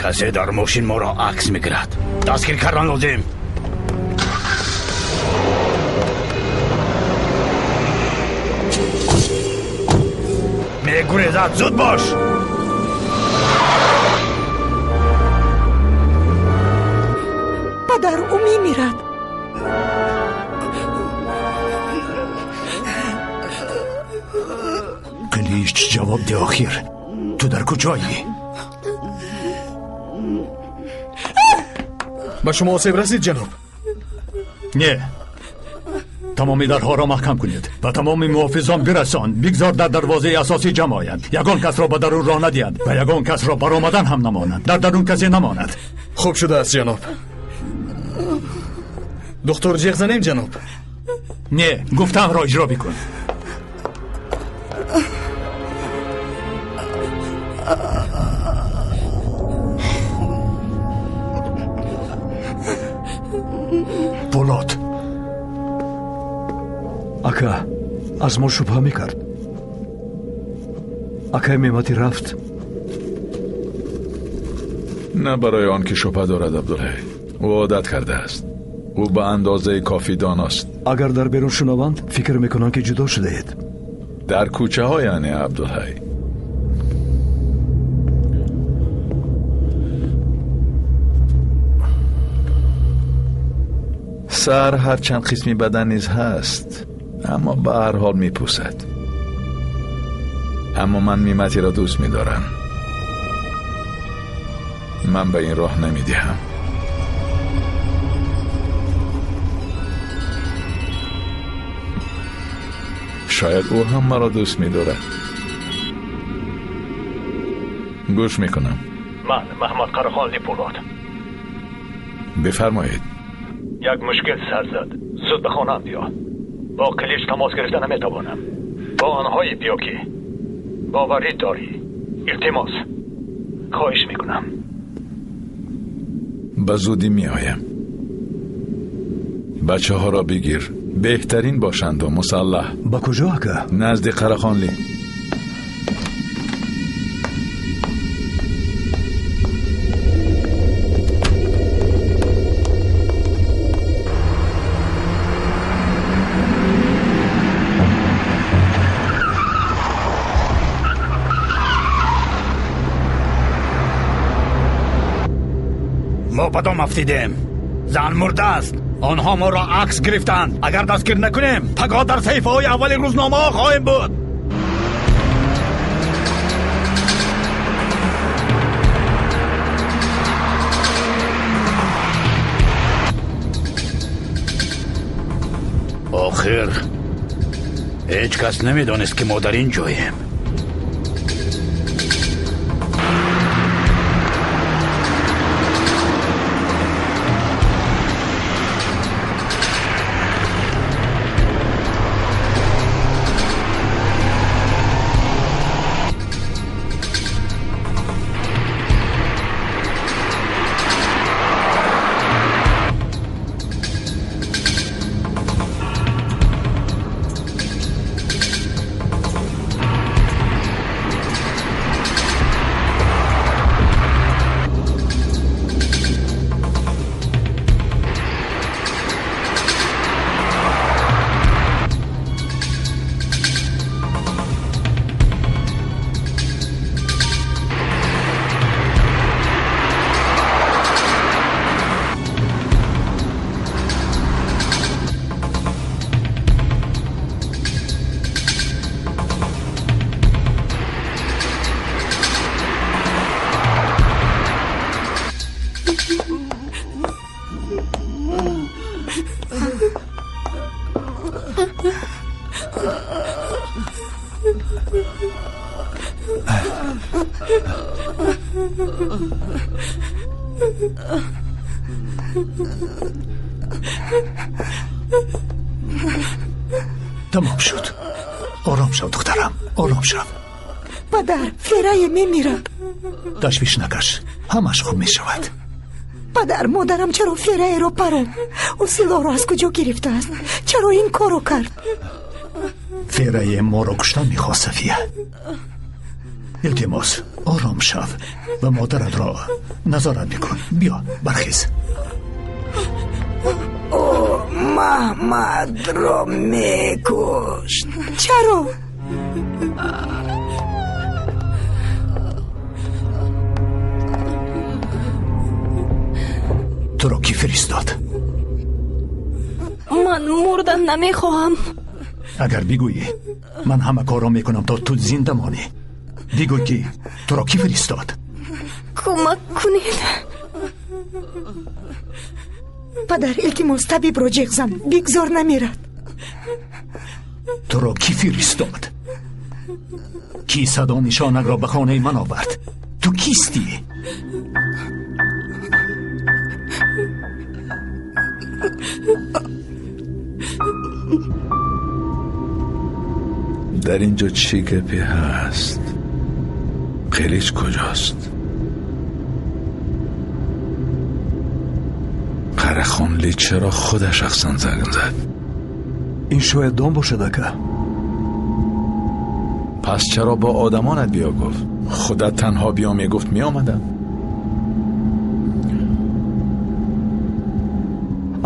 Касе дар мошин моро акс мегирад. Дастгир кардан лозим. Мегурезад, зуд бош! Падар, ӯ мемирад. Қилич, ҷавоб де охир. Ту дар куҷоӣ? Ба шумо осеб расид, ҷаноб? Не. Тамоми дарҳоро маҳкам кунед ва тамоми муҳофизон бирасон. Бигзор дар дарвозаи асосӣ ҷамъ оянд. Ягон касро ба дарун роҳ надиҳанд ва ягон касро баромадан ҳам намонанд. Дар дарун касе намонад. Хуб шудааст, ҷаноб. Духтур ҷеғ занем, ҷаноб? Не, гуфтаамро иҷро бикун. Полот. Ака, аз мо шубҳа мекард. Акай Мематӣ рафт. На барои он ки шубҳа дорад, Абдулҳай. Ӯ одат кардааст. Ӯ ба андозаи кофӣ доност. Агар дар берун шунаванд, фикр мекунанд ки ҷудо шудаед. Дар кӯчаҳо яъне, Абдулҳай. Сар ҳарчанд қисми бадан низ ҳаст, аммо ба ҳар ҳол мепӯсад. Аммо ман Миматиро дӯст медорам. Ман ба ин роҳ намедиҳам. Шояд ӯ ҳам маро дӯст медорад. Гӯш мекунам. Ман Маҳмад Қарахонли Пулод. Бифармоед. Як мушкил сар зад. Зуд ба хонаам биё. Бо Қилич тамос гирифта наметавонам. Бо онҳое биё ки боварӣ дорӣ. Илтимос. Хоҳиш мекунам. Ба зудӣ меоям. Бачаҳоро бигир. Беҳтарин бошанд ва мусаллаҳ. Ба куҷо, ака? Назди Қарахонлӣ. Мо ба дом афтидем. Зан мурдааст. Онҳо моро акс гирифтанд. Агар дастгир накунем, пагоҳ дар саҳифаҳои аввали рӯзномаҳо хоҳем буд. Охир ҳеҷ кас намедонист ки мо дар ин ҷоем. Тамом шуд. Ором шав, духтарам, ором шав. Падар, Ферая мемирад. Ташвиш накаш, ҳамаш хуб мешавад. Падар, модарам чаро Фераяро паронд? Ӯ силоҳро аз куҷо гирифтааст? Чаро ин корро кард? Ферая моро куштан мехост, Сафия. Илтимос, ором шав ва модаратро назорат бикун. Биё, бархез. Ӯ Маҳмадро мекушт. Чаро? Туро кӣ фиристод? Ман мурдан намехоҳам. Агар бигӯӣ, ман ҳама корро мекунам, то ту зинда монӣ. Бигӯй, ки туро кӣ фиристод? Кӯмак кунед. Падар, илтимос, табибро ҷеғ зан, бигзор намирад. Туро кӣ фиристод? Кӣ садо нишонакро ба хонаи ман овард? Ту кистӣ? Дар ин ҷо чӣ гапе ҳаст? Қилич куҷост? Қарахонли чаро худаш шахсан занг зад? Ин шояд дом бошад, ака. Пас чаро бо одамонат биё гуфт? Худат танҳо биё мегуфт, меомадам.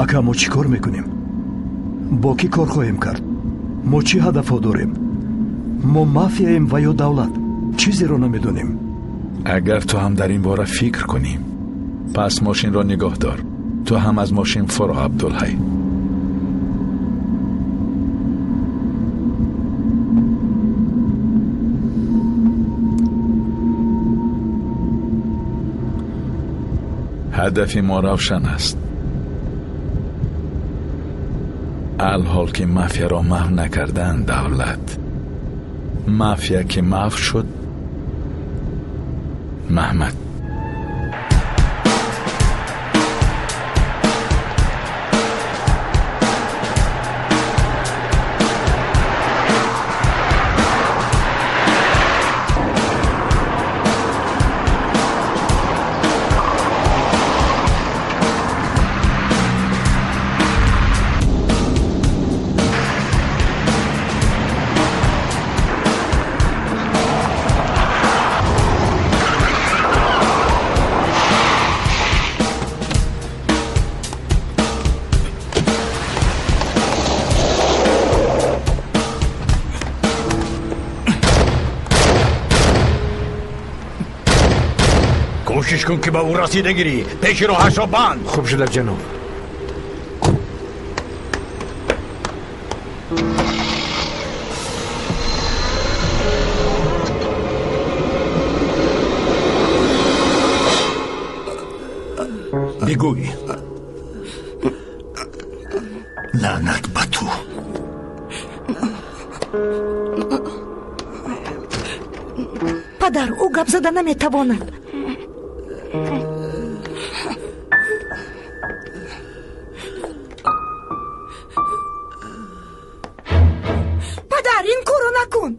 Ака, мо чӣ кор мекунем? Бо кӣ кор хоҳем кард? Мо чӣ ҳадафҳо дорем? Мо мафияем ва ё давлат? Чизеро намедонем. Агар ту ҳам дар ин бора фикр кунӣ, пас мошинро нигоҳ дор. Ту ҳам аз мошин фуро, Абдулҳай. Ҳадафи мо равшан аст. Алҳол ки мафияро маҳв накардан давлат. Мафия ки маҳв шуд, Маҳмад. Кӯшиш кун, ки ба ӯ расида гирӣ. Пеши роҳашро банд. Хуб шуда, ҷаноб. Бигӯй, лаънат ба ту. Падар, ӯ гап зада наметавонад. Падар, ин корро накун.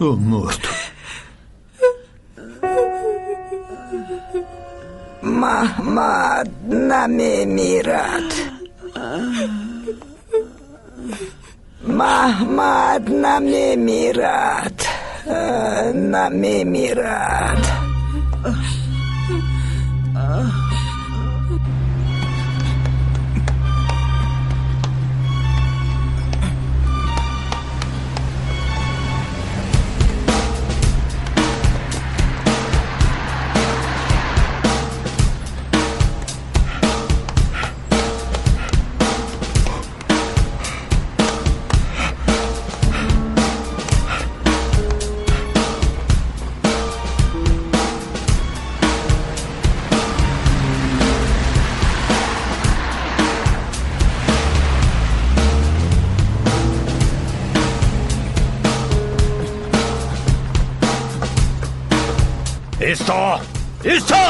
Ӯ мурд. Маҳмад намемирад. Маҳмад намемирад. Намемирад. Исто! Исто!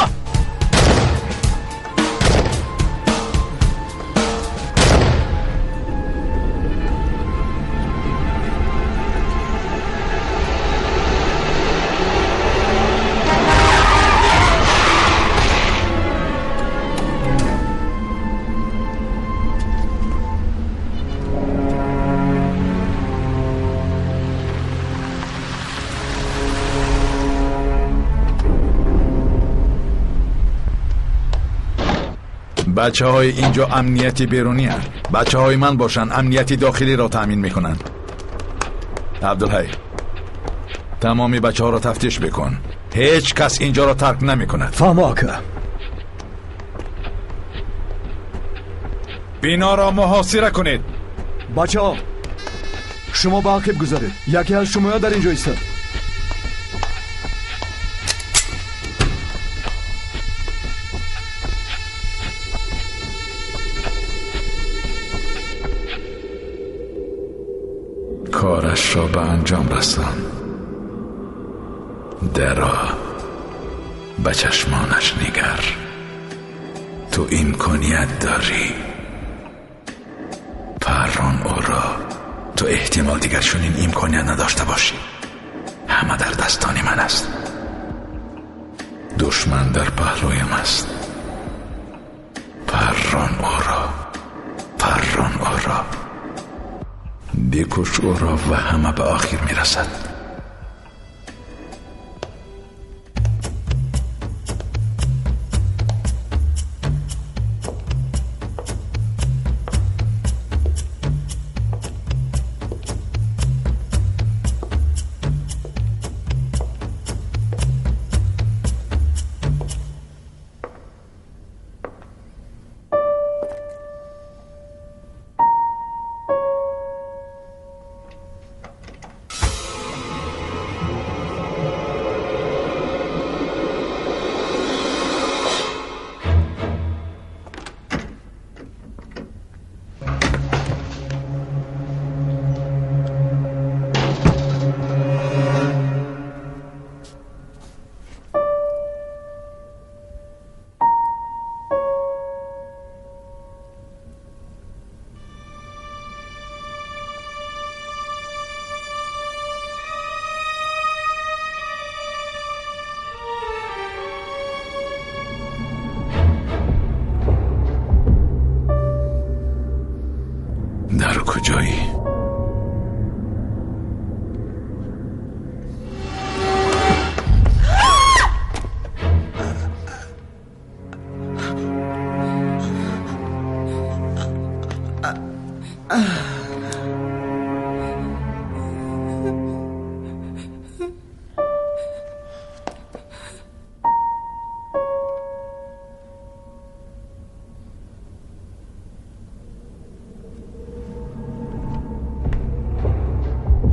Бачаҳои инҷо амнияти берунианд. Бачаҳои ман бошанд, амнияти дохилиро таъмин мекунанд. Абдулҳай, тамоми бачаҳоро тафтиш бикун. Ҳеҷ кас инҷоро тарк намекунад. Фаҳмо, ака. Биноро муҳосира кунед. Бачаҳо, шумо ба ақиб гузаред. Яке аз шумоя дар инҷо истад. Кораш ро ба анҷом расон. Даро ба чашмонаш нигар. Ту имконият дорӣ. Паррон ӯро. Ту эҳтимол дигар чунин имконият надошта бошӣ. Ҳама дар дастони ман аст. Душман дар паҳлӯям аст. Паррон ӯро. Паррон ӯро. Бикуш ӯро ва ҳама ба охир мерасад. Дар куҷоӣ?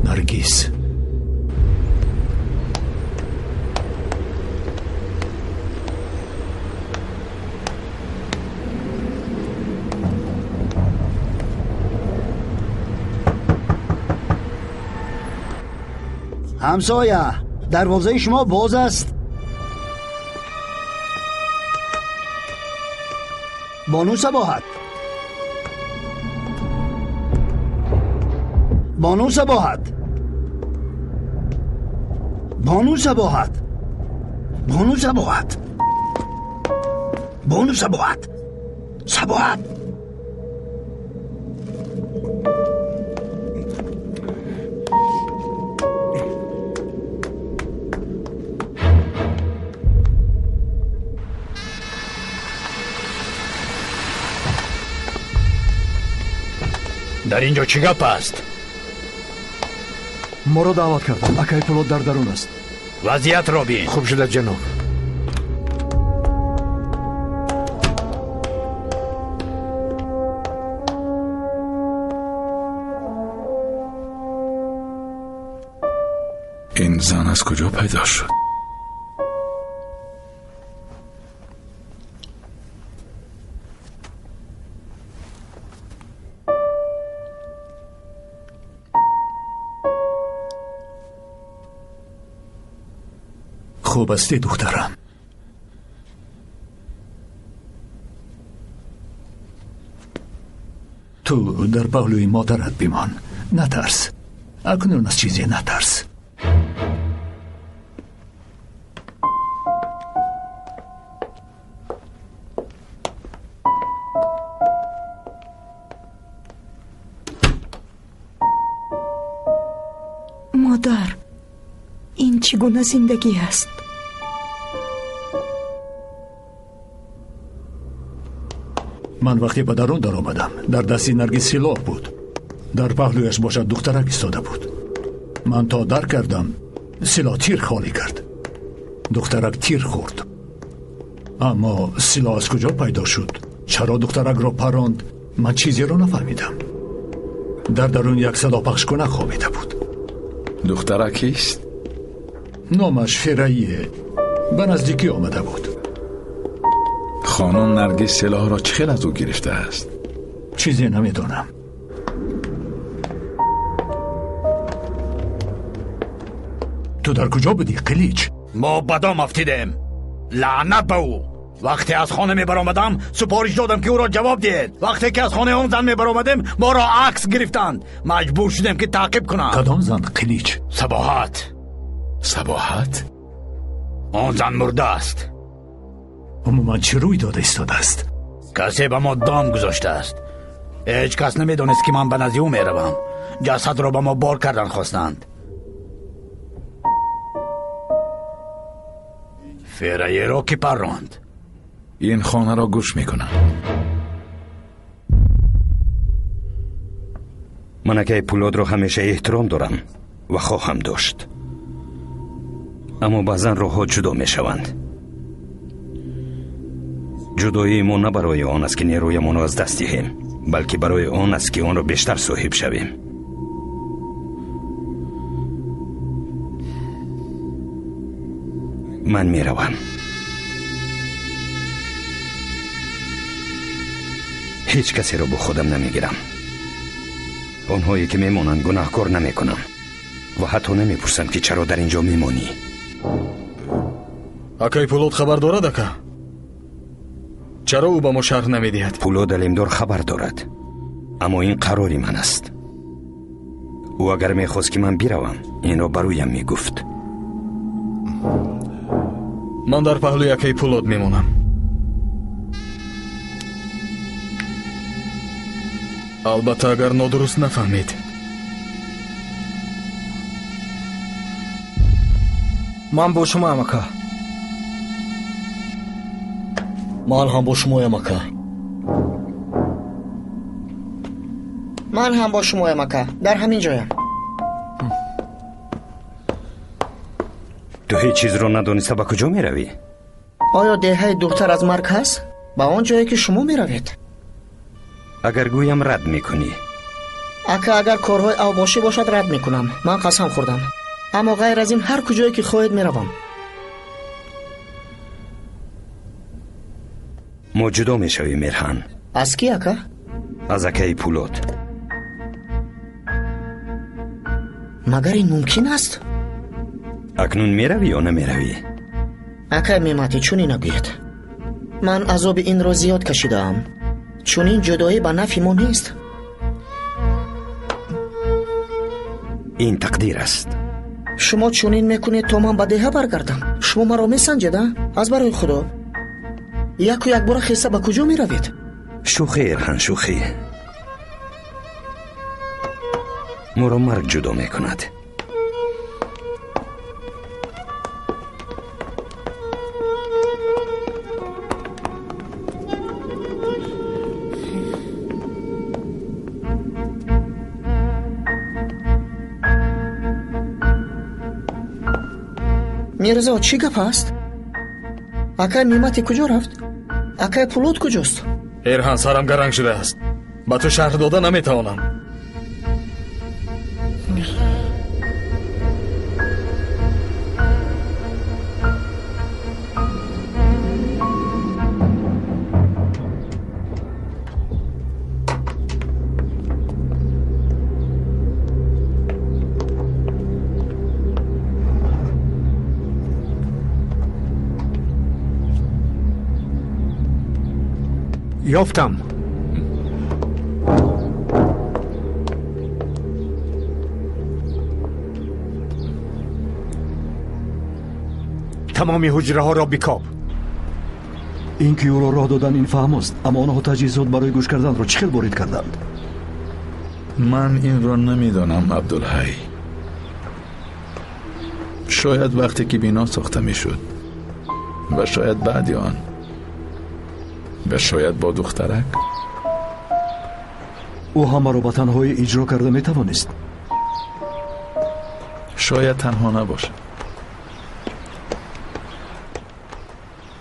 Наргиз. Ҳамсоя, дарвозаи шумо боз аст. Бону Сабоҳат. Бону Сабоҳат. Бону Сабоҳат. Бону Сабоҳат. Бону Сабоҳат. Сабоҳат. Дар инҷо чӣ гап аст? Моро даъват карданд. Акай Пулод дар дарун аст. Вазъиятро бин. Хуб шуда, ҷаноб. Ин зан аз куҷо пайдо шуд? Хуб ҳастӣ, духтарам? Ту дар паҳлӯи модарат бимон. Натарс. Акнун аз чизе натарс. Модар, ин чӣ гуна зиндагӣ аст? Ман вақте ба дарун даромадам, дар дасти Наргиз силоҳ буд. Дар паҳлӯяш бошад духтарак истода буд. Ман то дар кардам, силоҳ тир холӣ кард. Духтарак тир хӯрд. Аммо силоҳ аз куҷо пайдо шуд? Чаро духтаракро паронд? Ман чизеро нафаҳмидам. Дар дарун як садопахшкунак хобида буд. Духтарак кист? Номаш Ферайе. Ба наздикӣ омада буд. Хонум Наргиз силоҳро чӣ хел аз ӯ гирифтааст? Чизе намедонам. Ту дар куҷо будӣ, Қилич? Мо ба дом афтидем. Лаънат ба ӯ. Вақте аз хона мебаромадам, супориш додам, ки ӯро ҷавоб диҳед. Вақте ки аз хонаи он зан мебаромадем, моро акс гирифтанд. Маҷбур шудем, ки таъқиб кунам. Кадом зан, Қилич? Сабоҳат. Сабоҳат? Он зан мурдааст. Умуман чӣ рӯй дода истодааст? Касе ба мо дом гузоштааст. Ҳеҷ кас намедонист, ки ман ба назди ӯ меравам. Ҷасадро ба мо бор кардан хостанд. Ферраеро ки парронд. Ин хонаро гӯш мекунам. Ман акаи Пулодро ҳамеша эҳтиром дорам ва хоҳам дошт. Аммо баъзан роҳҳо ҷудо мешаванд. Ҷудоии мо на барои он аст, ки нерӯямонро аз даст диҳем, балки барои он аст, ки онро бештар соҳиб шавем. Ман меравам. Ҳеҷ касеро бо худам намегирам. Онҳое ки мемонанд гунаҳкор намекунам ва ҳатто намепурсам, ки чаро дар ин ҷо мемонӣ. Акаи Пулод хабар дорад, ака? Чаро ӯ ба мо шарҳ намедиҳад? Пулод Алимдор хабар дорад, аммо ин қарори ман аст. Ӯ агар мехост, ки ман биравам, инро ба рӯям мегуфт. Ман дар паҳлӯи акаи Пулод мемонам. Албатта, агар нодуруст нафаҳмед. Ман бо шумоям, ака. Ман ҳам бо шумоям, ака. Ман ҳам бо шумоям, ака. Дар ҳамин ҷоям. Ту ҳеҷ чизро надониста ба куҷо меравӣ? Оё деҳаи дуртар аз марг ҳаст? Ба он ҷое, ки шумо меравед. Агар гӯям, рад мекунӣ. Ака, агар корҳои авбошӣ бошад, рад мекунам. Ман қасам хӯрдам. Аммо ғайр аз ин ҳар куҷое ки хоҳед меравам. Мо ҷудо мешавем, Эрҳан. Аз ки, ака? Аз акаи Пулод. Магар ин мумкин аст? Акнун меравӣ ё намеравӣ? Акай Мемати, чунин нагӯед. Ман азоби инро зиёд кашидаам. Чунин ҷудоӣ ба нафъи мо нест. Ин тақдир аст. Шумо чунин мекунед, то ман ба деҳа баргардам. Шумо маро месанҷед, а? Аз барои Худо. Яку якбора хеста ба куҷо меравед? Шӯхӣ, Эрҳан, шӯхӣ. Моро марг ҷудо мекунад. Мирзо, чӣ гап аст? Акай Мемати куҷо рафт? Акай Пулод куҷост? Эрҳан, сарам гаранг шудааст. Ба ту шарҳ дода наметавонам. Ёфтам. Тамоми ҳуҷраҳоро бикоб. Ин ки ӯро роҳ додан ин фаҳмост, аммо онҳо таҷҳизот барои гӯш карданро чӣ хел ворид карданд? Ман инро намедонам, Абдулҳай. Шояд вақте ки бино сохта мешуд ва шояд баъди он. Ва шояд бо духтарак. Ӯ ҳамаро ба танҳоӣ иҷро карда метавонист. Шояд танҳо набошад.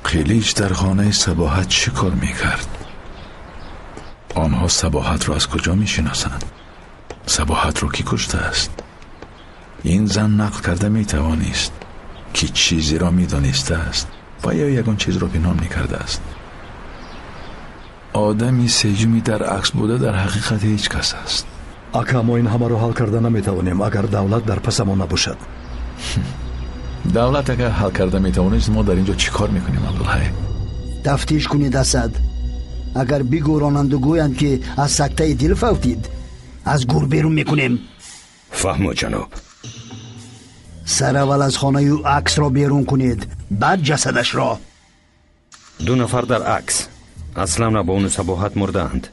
Қилич дар хонаи Сабоҳат чӣ кор мекард? Онҳо Сабоҳатро аз куҷо мешиносанд? Сабоҳатро кӣ куштааст? Ин зан нақл карда метавонист, ки чизеро медонистааст ва ё ягон чизро пинҳон мекардааст. Одами сеюми дар акс буда дар ҳақиқат ҳеҷ кас аст. Ака, мо ин ҳамаро ҳал карда наметавонем, агар давлат дар пасамон набошад. Давлат агар ҳал карда метавонист, мо дар ин ҷо чӣ кор мекунем, Абдулҳай? Тафтиш кунед, Асад. Агар бигӯронанду гӯянд, ки аз сактаи дил фавтид, аз гур берун мекунем. Фаҳмо, ҷаноб. Сараввал аз хонаи ӯ аксро берун кунед, баъд ҷасадашро. Ду нафар дар акс аслан Бону Сабоҳат мурдаанд.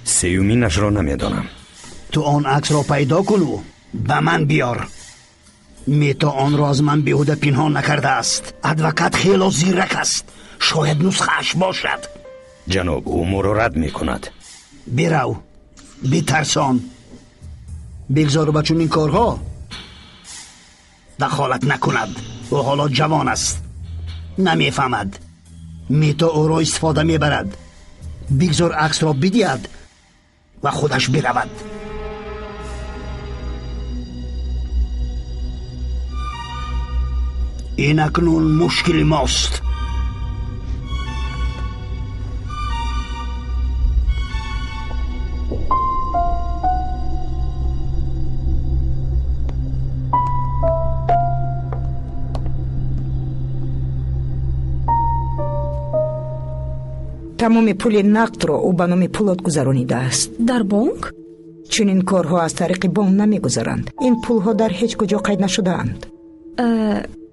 Сеюминашро намедонам. Ту он аксро пайдо куну ба ман биёр. Мето онро аз ман беҳуда пинҳон накардааст. Адвокат хело зирак аст, шояд нусхааш бошад. Ҷаноб, ӯ моро рад мекунад. Бирав, битарсон. Бигзор ба чунин корҳо дахолат накунад. Ӯ ҳоло ҷавон аст, намефаҳмад. Мето ӯро истифода мебарад. Бигзор аксро бидиҳад ва худаш биравад. Ин акнун мушкили мост. Тамоми пули нақдро ӯ ба номи Пулод гузаронидааст. Дар бонк? Чунин корҳо аз тариқи бонк намегузаранд. Ин пулҳо дар ҳеҷ куҷо қайд нашудаанд.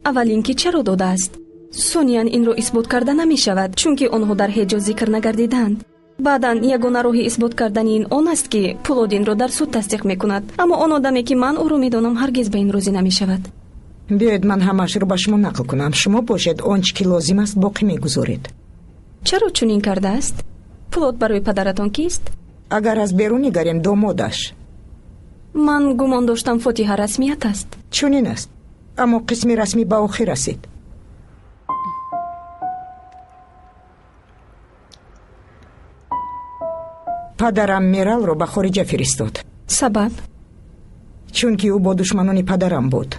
Аввал ин ки чаро додааст? Сониян инро исбот карда намешавад, чунки онҳо дар ҳеҷ ҷо зикр нагардидаанд. Баъдан ягона роҳи исбот кардани ин он аст, ки Пулод инро дар суд тасдиқ мекунад. Аммо он одаме, ки ман ӯро медонам, ҳаргиз ба ин розӣ намешавад. Биёед ман ҳамаашро ба шумо нақл кунам. Шумо бошед он чӣ ки лозим аст боқӣ мегузоред. Чаро чунин кардааст? Пулод барои падаратон кист? Агар аз берун нигарем, домодаш. Ман гумон доштам фотиҳа расмият аст. Чунин аст, аммо қисми расмӣ ба охир расид. Падарам Миралро ба хориҷа фиристод. Сабаб? Чунки ӯ бо душманони падарам буд.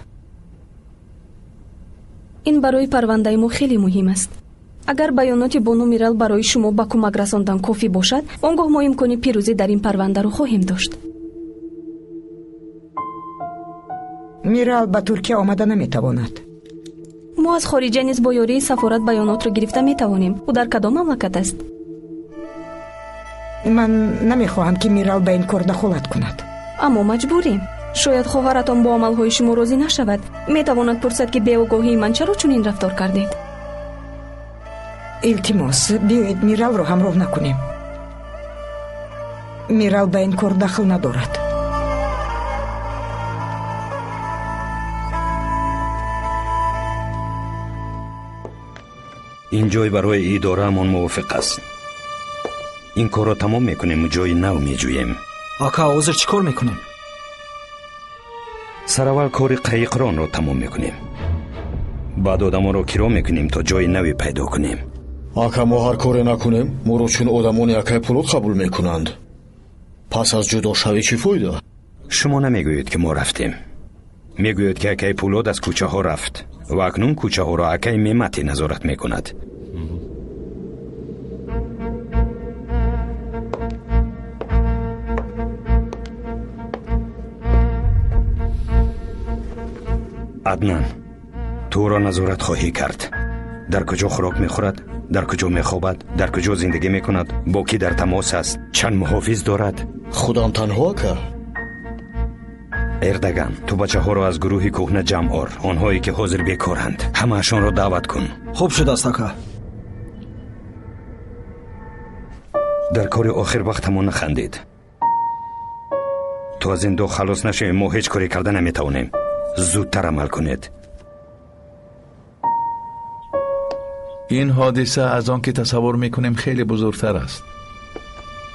Ин барои парвандаи мо хеле муҳим аст. Агар баёноти бону Мирал барои шумо ба кӯмак расондан кофӣ бошад, он гоҳ мо имкони пирӯзӣ дар ин парвандаро хоҳем дошт. Мирал ба Туркия омада наметавонад. Мо аз хориҷа низ бо ёрии сафорат баёнотро гирифта метавонем. Ӯ дар кадом мамлакат аст? Ман намехоҳам, ки Мирал ба ин кор дахолат кунад. Аммо маҷбурем. Шояд хоҳаратон бо амалҳои шумо розӣ нашавад. Метавонад пурсад, ки беогоҳии ман чаро чунин рафтор кардед. Илтимос, биёед Миралро ҳамроҳ накунем. Мирал ба ин кор дахл надорад. Ин ҷой барои идораамон мувофиқ аст. Ин корро тамом мекунем, ҷои нав меҷӯем. Ака, ҳозир чӣ кор мекунем? Сараввал кори қайиқронро тамом мекунем. Баъд одамонро киро мекунем, то ҷои наве пайдо кунем. Ака, мо ҳар коре накунем, моро чун одамони акай Пулод қабул мекунанд. Пас аз ҷудошавӣ чӣ фоида? Шумо намегӯед, ки мо рафтем. Мегӯед, ки акай Пулод аз кӯчаҳо рафт ва акнун кӯчаҳоро акай Мемати назорат мекунад. Аднан, ту ӯро назорат хоҳӣ кард. Дар куҷо хӯрок мехӯрад, дар куҷо мехобад, дар куҷо зиндагӣ мекунад, бо кӣ дар тамос аст, чанд муҳофиз дорад. Худам танҳо, ака? Эрдаган, ту бачаҳоро аз гурӯҳи кӯҳна ҷамъ ор, онҳое ки ҳозир бекоранд. Ҳамаашонро даъват кун. Хуб шудааст, ака. Дар кори охир вақтамон нахандед. То аз ин доғ халос нашавем, мо ҳеҷ коре карда наметавонем. Зудтар амал кунед. Ин ҳодиса аз он ки тасаввур мекунем хеле бузургтар аст.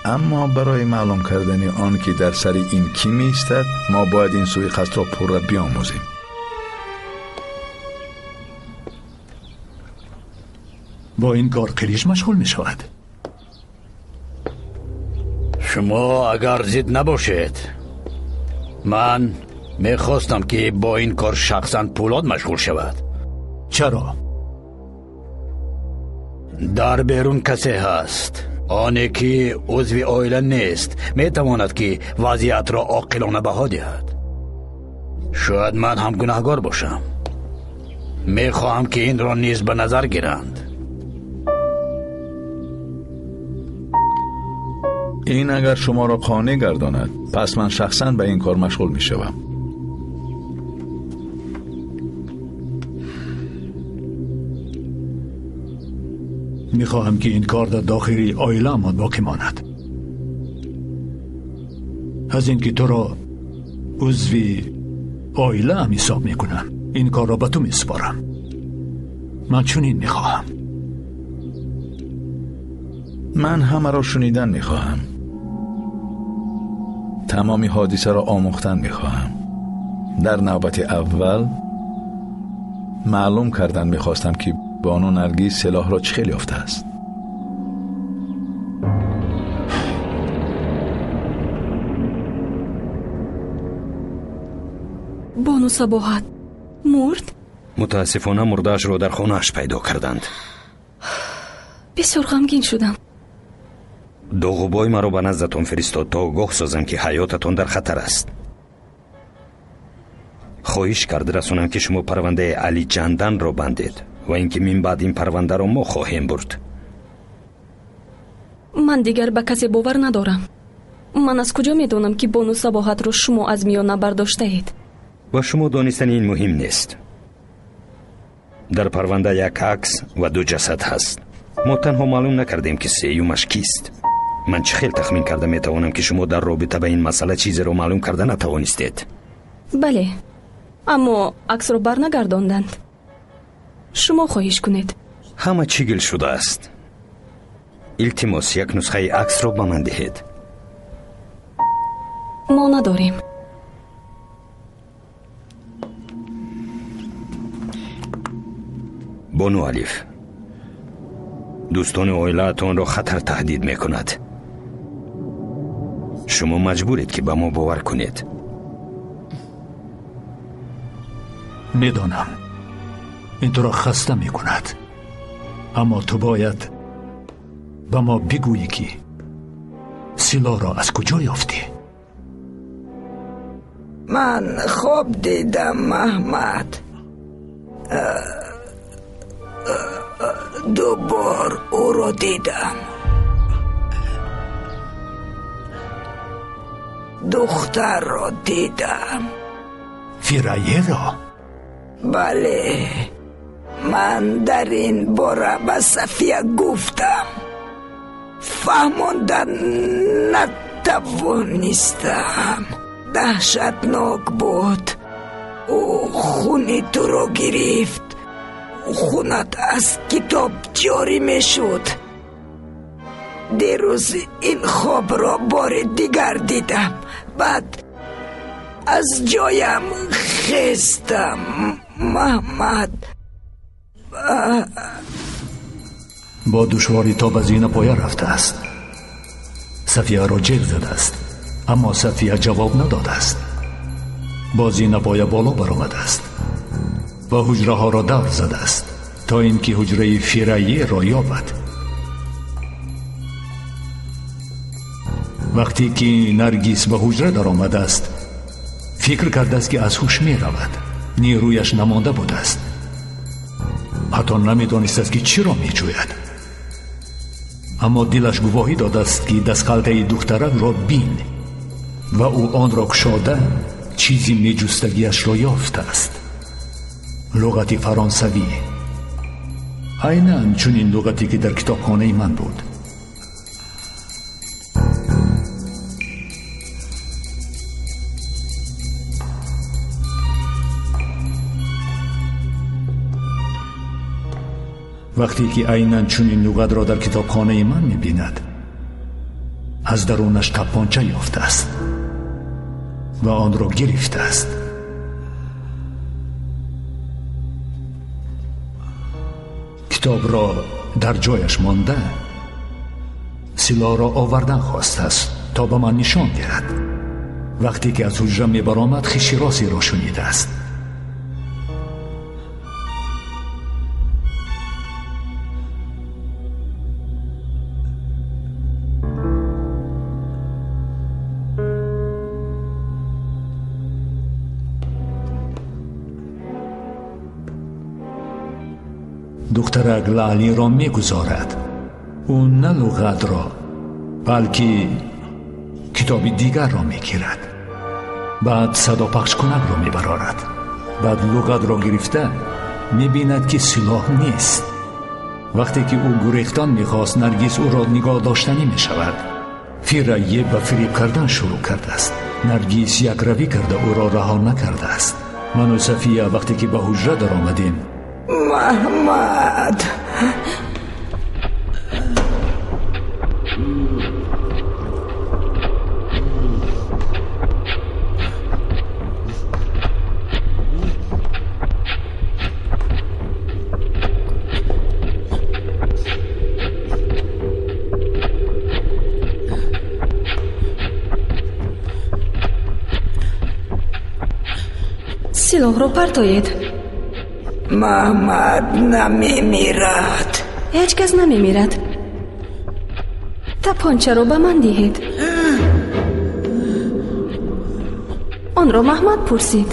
Аммо барои маълум кардани он ки дар сари ин кӣ меистад, мо бояд ин суиқасдро пурра биомӯзем. Бо ин кор Қилич машғул мешавад. Шумо агар зид набошед, ман мехостам ки бо ин кор шахсан Пулод машғул шавад. Чаро? Дар берун касе ҳаст, оне ки узви оила нест, метавонад ки вазъиятро оқилона баҳо диҳад. Шояд ман ҳам гунаҳгор бошам. Мехоҳам ки инро низ ба назар гиранд. Ин агар шуморо қонеъ гардонад, пас ман шахсан ба ин кор машғул мешавам. Мехоҳам ки ин кор дар дохили оилаамон боқӣ монад. Аз ин ки туро узви оилаам ҳисоб мекунам, ин корро ба ту месупорам. Ман чунин мехоҳам. Ман ҳамаро шунидан мехоҳам. Тамоми ҳодисаро омӯхтан мехоҳам. Дар навбати аввал маълум кардан мехостам ки бону Наргиз силоҳро чӣ хел ёфтааст. Бону Сабоҳат мурд? Мутаассифона мурдаашро дар хонааш пайдо карданд. Бисёр ғамгин шудам. Доғубой маро ба наздатон фиристод то огоҳ созам ки ҳаётатон дар хатар аст. Хоҳиш кард расонам ки шумо парвандаи Али Ҷанданро бандед ва ин ки мин баъд ин парвандаро мо хоҳем бурд. Ман дигар ба касе бовар надорам. Ман аз куҷо медонам ки бону Сабоҳатро шумо аз миён набардоштаед? Ба шумо донистани ин муҳим нест. Дар парванда як акс ва ду ҷасад ҳаст. Мо танҳо маълум накардем ки сеюмаш кист. Ман чӣ хел тахмин карда метавонам ки шумо дар робита ба ин масъала чизеро маълум карда натавонистед? Бале, аммо аксро барнагардонданд. Шумо хоҳиш кунед. Ҳама чӣ гил шудааст. Илтимос, як нусхаи аксро ба ман диҳед. Мо надорем. Бону Алиф, дӯстони оилаатонро хатар таҳдид мекунад. Шумо маҷбуред ки ба мо бовар кунед. Медонам ин туро хаста мекунад, аммо ту бояд ба мо бигӯӣ ки силоҳро аз куҷо ёфтӣ. Ман хоб дидам, Маҳмад. Ду бор ӯро дидам. Духтарро дидам. Фираеро? Бале, ман дар ин бора ба Сафия гуфтам. Фаҳмонда натавонистам. Даҳшатнок буд. Ӯ хуни туро гирифт. Хунат аз китоб ҷорӣ мешуд. Дирӯз ин хобро бори дигар дидам. Баъд аз ҷоям хестам, Маҳмад. Бо душворӣ то ба зинапоя рафтааст. Сафияро ҷеғ задааст, аммо Сафия ҷавоб надодааст. Бо зинапоя боло баромадааст ва ҳуҷраҳоро давр задааст то ин ки ҳуҷраи Фираеро ёбад. Вақте ки Наргиз ба ҳуҷра даромадааст, фикр кардааст ки аз ҳуш меравад. Нерӯяш намонда будааст. Ҳатто намедонистааст ки чиро меҷӯяд. Аммо дилаш гувоҳӣ додааст ки дастқалтаи духтаракро бин ва ӯ онро кушода чизи меҷустагиашро ёфтааст. Луғати фаронсавӣ. Айнан чунин луғате ки дар китобхонаи ман буд. Вақте ки айнан чунин луғатро дар китобхонаи ман мебинад, аз дарунаш тапонча ёфтааст ва онро гирифтааст. Китобро дар ҷояш монда, силоҳро овардан хостааст то ба ман нишон диҳад. Вақте ки аз ҳуҷра мебаромад, хиши росеро шунидааст. Духтарак Лаълиро мегузорад. Ӯ на луғатро, балки китоби дигарро мегирад. Баъд садопахшкунакро мебарорад. Баъд луғатро гирифта мебинад, ки силоҳ нест. Вақте ки ӯ гурехтан мехост, Наргиз ӯро нигоҳ доштанӣ мешавад. Фирайе ба фиреб кардан шурӯъ кардааст. Наргиз якравӣ карда ӯро раҳо накардааст. Ману Сафия вақте ки ба ҳуҷра даромадем, Маҳмад, силоҳро партоед. Маҳмад намемирад. Ҳеҷ кас намемирад. Тапончаро ба ман диҳед. Онро Маҳмад пурсид.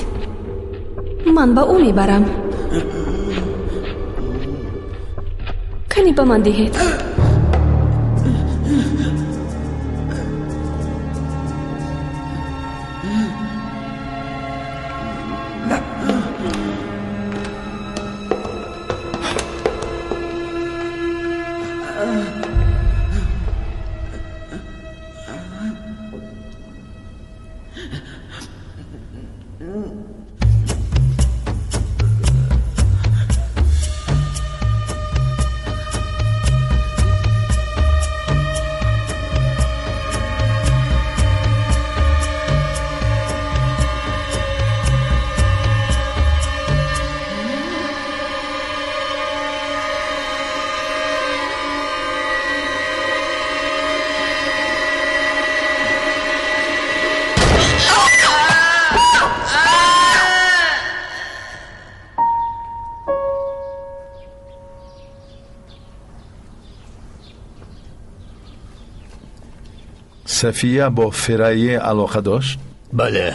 Ман ба ӯ мебарам. Кани ба ман диҳед. Сафия бо Фирайе алоқа дошт? Бале.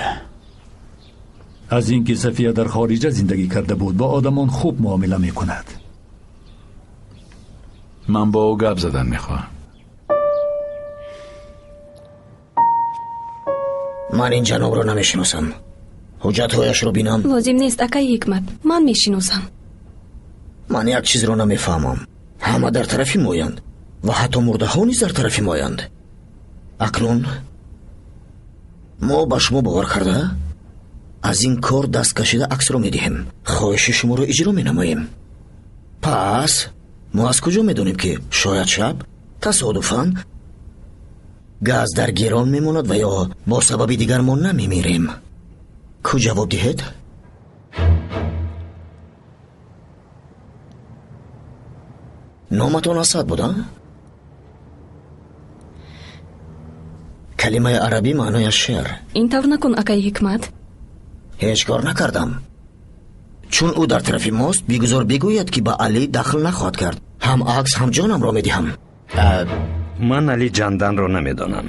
Аз ин ки Сафия дар хориҷа зиндагӣ карда буд, бо одамон хуб муомила мекунад. Ман бо ӯ гап задан мехоҳам. Ман ин ҷанобро намешиносам. Ҳуҷҷатҳояшро бинам. Лозим нест, акаи Ҳикмат. Ман мешиносам. Ман як чизро намефаҳмам. Ҳама дар тарафи моянд ва ҳатто мурдаҳо низ дар тарафи моянд. Акнун мо ба шумо бовар карда аз ин кор даст кашида аксро медиҳем. Хоҳиши шуморо иҷро менамоем. Пас мо аз куҷо медонем, ки шояд шаб тасодуфан газ дар гирон мемонад ва ё бо сабаби дигар мо намемирем? Ку ҷавоб диҳед? Номатон Асад буда? Калимаи арабӣ маънояш шер. Ин тавр накун, акаи Ҳикмат. Ҳеҷ кор накардам. Чун ӯ дар тарафи мост, бигузор бигӯяд, ки ба Алӣ дахл нахоҳад кард. Ҳам акс, ҳам ҷонамро медиҳам. Ман Али Ҷанданро намедонам,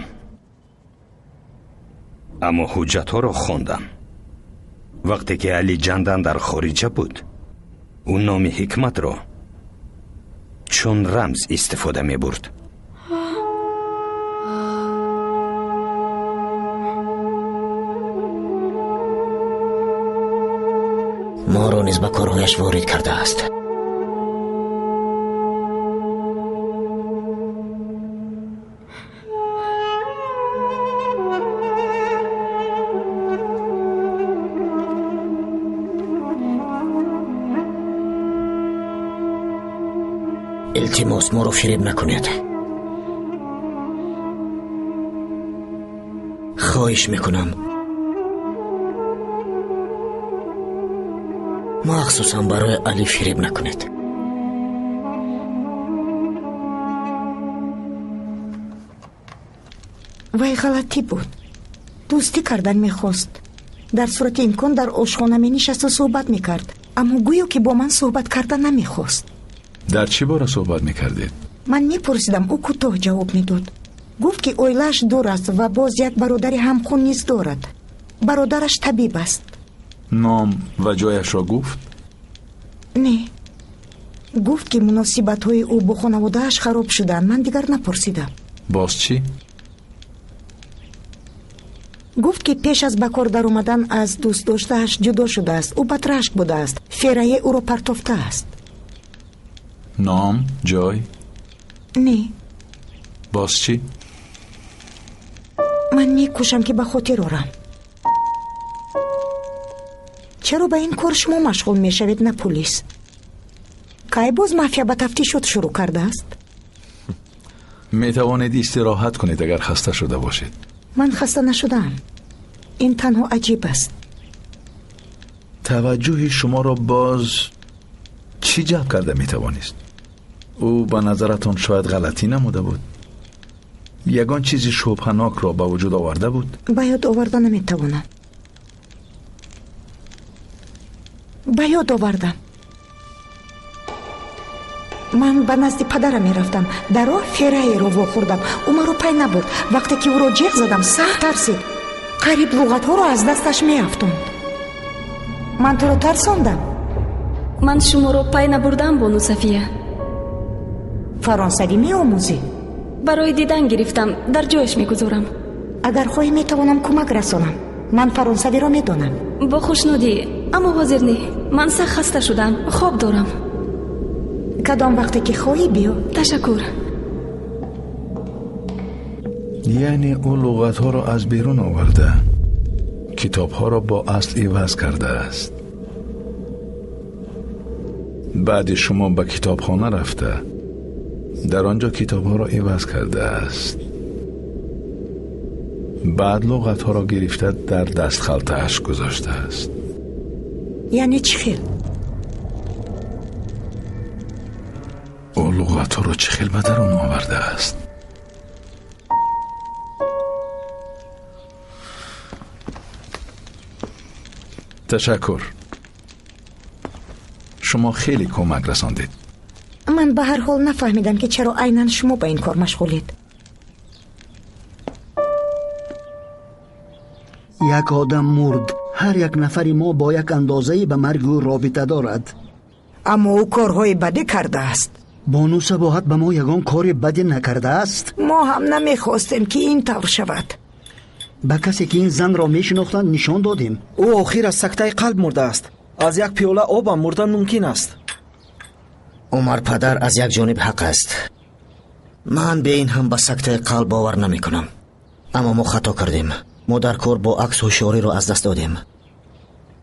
аммо ҳуҷҷатҳоро хондам. Вақте ки Али Ҷандан дар хориҷа буд, ӯ номи Ҳикматро чун рамз истифода мебурд. Моро низ ба корҳояш ворид кардааст. Илтимос, моро фиреб накунед. Хоҳиш мекунам. Махсусан барои Али фиреб накунед. Вай ғалатӣ буд. Дӯстӣ кардан мехост. Дар сурати имкон дар ошхона менишасту суҳбат мекард, аммо гӯё ки бо ман суҳбат карда намехост. Дар чӣ бора суҳбат мекардед? Ман мепурсидам, ӯ кӯтоҳ ҷавоб медод. Гуфт ки оилааш дур аст ва боз як бародари ҳамхун низ дорад. Бародараш табиб аст. Ном ва ҷояшро гуфт? Не. Гуфт ки муносибатҳои ӯ бо хонаводааш хароб шуданд. Ман дигар напурсидам. Боз чӣ? Гуфт ки пеш аз ба кор даромадан аз дӯстдоштааш ҷудо шудааст. Ӯ батрашк будааст. Феррае ӯро партофтааст. Ном, ҷой? Не. Боз чӣ? Ман мекӯшам ки ба хотир орам. Чаро ба ин кор шумо машғул мешавед, на пулис? Кай боз мафия ба тафтишот шурӯъ кардааст? Метавонед истироҳат кунед агар хаста шуда бошед. Ман хаста нашудаам. Ин танҳо аҷиб аст. Таваҷҷӯҳи шуморо боз чӣ ҷалб карда метавонист? Ӯ ба назаратон шояд ғалатӣ намуда буд? Ягон чизи шубҳанокро ба вуҷуд оварда буд? Ба ёд оварда наметавонам. Ба ёд овардам. Ман ба назди падарам мерафтам. Дар роҳ Ферраеро вохӯрдам. Ӯ маро пай набурд. Вақте ки ӯро ҷеғ задам, сахт тарсид. Қариб луғатҳоро аз дасташ меафтонд. Ман туро тарсондам? Ман шуморо пай набурдам, бону Сафия. Фаронсавӣ меомӯзӣ? Барои дидан гирифтам, дар ҷояш мегузорам. Агар хоҳӣ метавонам кӯмак расонам. Ман фаронсавиро медонам. Бо хушнудӣ, аммо ҳозир не. Ман сахт хаста шудам, хоб дорам. Кадом вақте ки хоҳӣ биё. Ташаккур. Яъне ӯ луғатҳоро аз берун оварда, китобҳоро бо асл иваз кардааст. Баъди шумо ба китобхона рафта, дар он ҷо китобҳоро иваз кардааст. Баъд луғатҳоро гирифта дар дастхалтааш гузоштааст. Яъне чӣ хел? Ӯ луғатҳоро чӣ хел ба дарун овардааст? Ташаккур. Шумо хеле кӯмак расондед. Ман ба ҳар ҳол нафаҳмидам ки чаро айнан шумо ба ин кор машғулед. Як одам мурд. Ҳар як нафари мо бо як андозае ба марги ӯ робита дорад. Аммо ӯ корҳои бадӣ кардааст. Бону Сабоҳат ба мо ягон кори бадӣ накардааст. Мо ҳам намехостем ки ин тавр шавад. Ба касе ки ин занро мешинохтанд нишон додем. Ӯ охир аз сактаи қалб мурдааст. Аз як пиёла обам мурдан мумкин аст. Умар падар аз як ҷониб ҳақ аст. Ман бе ин ҳам ба сактаи қалб бовар намекунам. Аммо мо хато кардем. Мо дар кор бо акс ҳушёриро аз даст додем.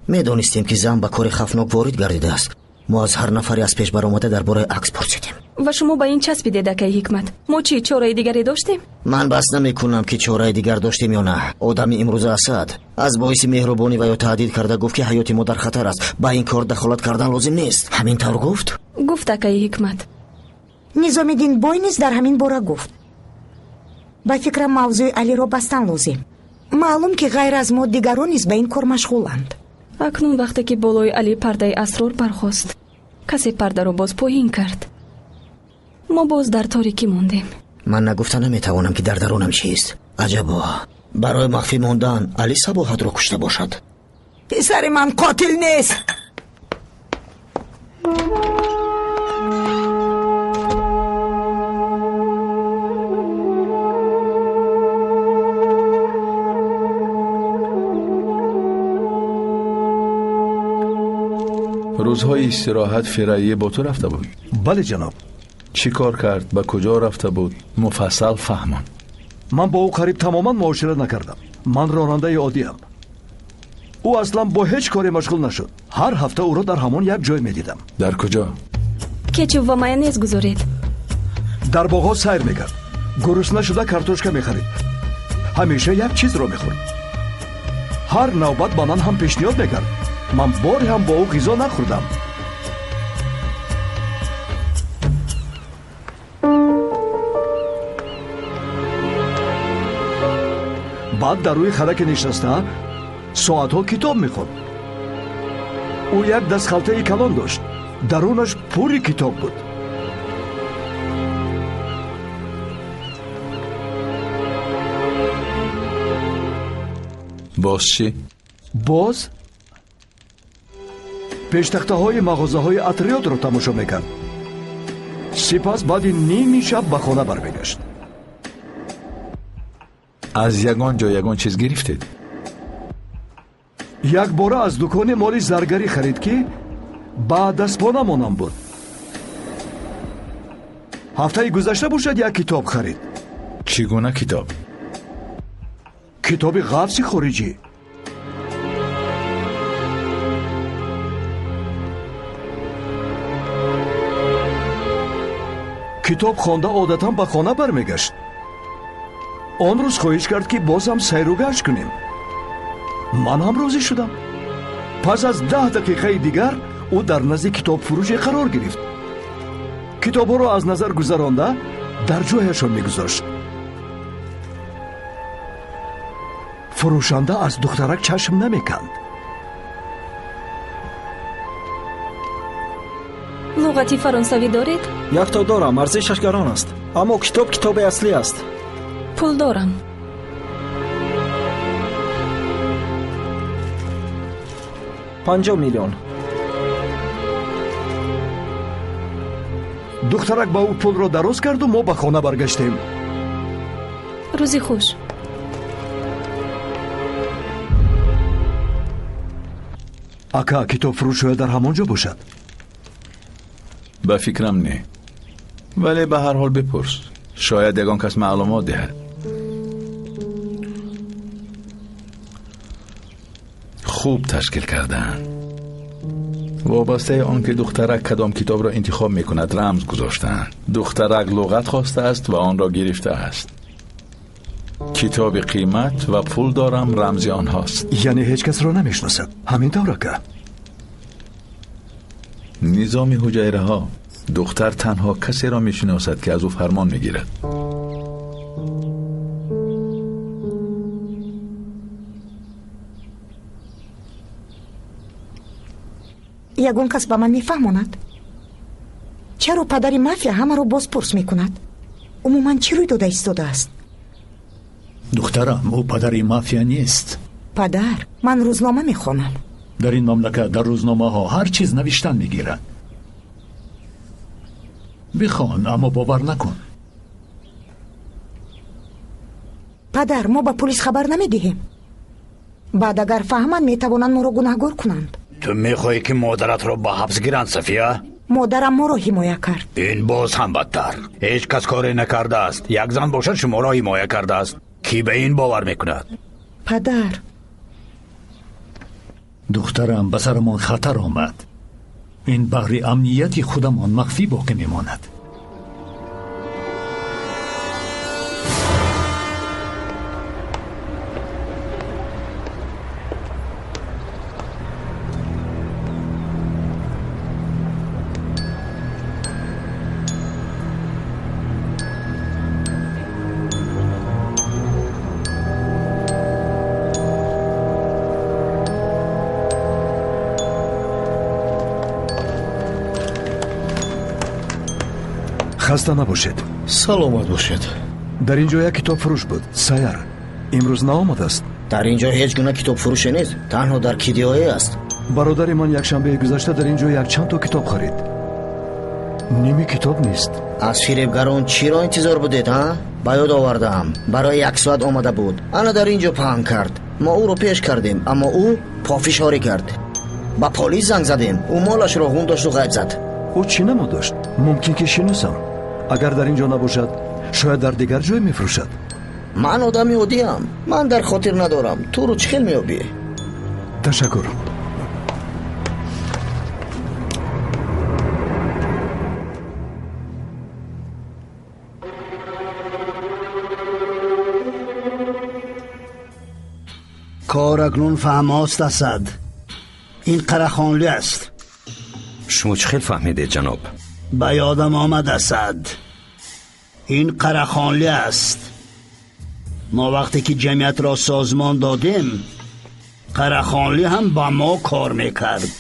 Медонистем ки зан ба кори хафнок ворид гардидааст. Мо аз ҳар нафаре аз пеш баромада дар бораи акс пурсидем. Ва шумо ба ин часпидед, акаи Ҳикмат. Мо чӣ чораи дигаре доштем? Ман баҳс намекунам ки чораи дигар доштем ё на. Одами имрӯза Асад аз боиси меҳрубонӣ ва ё таҳдид карда гуфт ки ҳаёти мо дар хатар аст. Ба ин кор дахолат кардан лозим нест. Ҳамин тавр гуфт? Гуфт, акаи Ҳикмат. Низомиддин бой низ дар ҳамин бора гуфт. Ба фикрам мавзӯи Алиро бастан лозим. Маълум ки ғайр аз мо дигарон низ ба ин кор машғуланд. Акнун вақте ки болои Али пардаи асрор бархост, касе пардаро боз поҳин кард. Мо боз дар торикӣ мондем. Ман нагуфта наметавонам ки дар дарунам чист. Аҷабо, барои махфӣ мондан Али Сабоҳатро кушта бошад. Писари ман қотил нест. Рӯзҳои истироҳат Феррае бо ту рафта буд? Бале ҷаноб. Чӣ кор кард, ба куҷо рафта буд? Муфассал фаҳмон. Ман бо ӯ қариб тамоман муошират накардам. Ман ронандаи оддиам. Ӯ аслан бо ҳеҷ коре машғул нашуд. Ҳар ҳафта ӯро дар ҳамон як ҷой медидам. Дар куҷо? Кетчуп ва майонез гузоред. Дар боғҳо сайр мекард. Гурусна шуда картошка мехарид. Ҳамеша як чизро мехӯрд. Ҳар навбат ба ман ҳам пешниҳод мекард. Ман боре ҳам бо ӯ ғизо нахӯрдам. Баъд дар рӯи хараке нишаста соатҳо китоб мехонд. Ӯ як дастхалтаи калон дошт. Дарунаш пури китоб буд. Боз чӣ? Боз пештахтаҳои мағозаҳои Атриётро тамошо мекард. Сипас баъди ними шаб ба хона бармегашт. Аз ягон ҷо ягон чиз гирифтед? Якбора аз дукони моли заргарӣ харид, ки ба дастпона монам буд. Ҳафтаи гузашта бошад як китоб харид. Чӣ гуна китоб? Китоби ғафси хориҷӣ. Китоб хонда одатан ба хона бармегашт. Он рӯз хоҳиш кард, ки боз ҳам сайру гашт кунем. Ман ҳам розӣ шудам. Пас аз 10 дақиқаи дигар ӯ дар назди китобфурӯше қарор гирифт. Китобҳоро аз назар гузаронда дар ҷояшон мегузошт. Фурӯшанда аз духтарак чашм намеканд. Луғати фаронсавӣ доред? Якто дорам, арзишаш гарон аст. Аммо китоб китоби аслӣ аст. Пул дорам. 50 миллион. Духтарак ба ӯ пулро дароз карду мо ба хона баргаштем. Рӯзи хуш. Ака, китобфурӯш шояд дар ҳамон ҷо бошад? Ба фикрам не. Вале ба ҳар ҳол бипурс. Шояд ягон кас маълумот диҳад. Хуб ташкил кардаанд. Вобастаи он ки духтарак кадом китобро интихоб мекунад, рамз гузоштаанд. Духтарак луғат хостааст ва онро гирифтааст. Китоби қимат ва пул дорам рамзи онҳост. Яъне ҳеҷ касро намешиносад. Ҳамин тавр, ака? Низоми ҳуҷайраҳо. Духтар танҳо касеро мешиносад, ки аз ӯ фармон мегирад. Ягон кас ба ман мефаҳмонад? Чаро падари мафия ҳамаро бозпурс мекунад? Умуман чӣ рӯй дода истодааст? Духтарам, ӯ падари мафия нест. Падар, ман рӯзнома мехонам. Дар ин мамлакат дар рӯзномаҳо ҳар чиз навиштан мегирад. Бихон, аммо бовар накун. Падар, мо ба полис хабар намедиҳем. Баъд агар фаҳманд, метавонанд моро гунаҳгор кунанд. Ту мехоҳӣ, ки модаратро ба ҳабс гиранд, Сафия? Модарам моро ҳимоя кард. Ин боз ҳам бадтар. Ҳеҷ кас коре накардааст. Як зан бошад шуморо ҳимоя кардааст. Кӣ ба ин бовар мекунад? Падар. Духтарам, ба сарамон хатар омад. Ин баҳри амнияти худамон махфӣ боқӣ мемонад. Хаста набошед. Саломат бошед. Дар ин ҷо як китобфурӯш буд. Саяр имрӯз наомадааст. Дар ин ҷо ҳеҷ гуна китобфурӯше нест, танҳо дар кидиое аст. Бародари ман якшанбеи гузашта дар ин ҷо якчанд то китоб харид. Ними китоб нест. Аз фиребгарон чиро интизор будед, а? Ба ёд овардаам, барои як соат омада буд. Ана дар ин ҷо паҳн кард. Мо ӯро пеш кардем, аммо ӯ пофишорӣ кард. Ба полис занг задем. Ӯ молашро ғун дошту ғайб зад. Ӯ чӣ намо дошт? Мумкин ки шиносам. Агар дар ин ҷо набошад, шояд дар дигар ҷой мефурӯшад. Ман одами оддиам. Ман дар хотир надорам. Туро чӣ хел меёбӣ? Ташаккур. Кор акнун фаҳмост, Асад. Ин Қарахонлӣ аст. Шумо чӣ хел фаҳмидед, ҷаноб? Ба ёдам омад, Асад. Ин Қарахонлӣ аст. Мо вақте ки ҷамъиятро созмон додем, Қарахонлӣ ҳам ба мо кор мекард.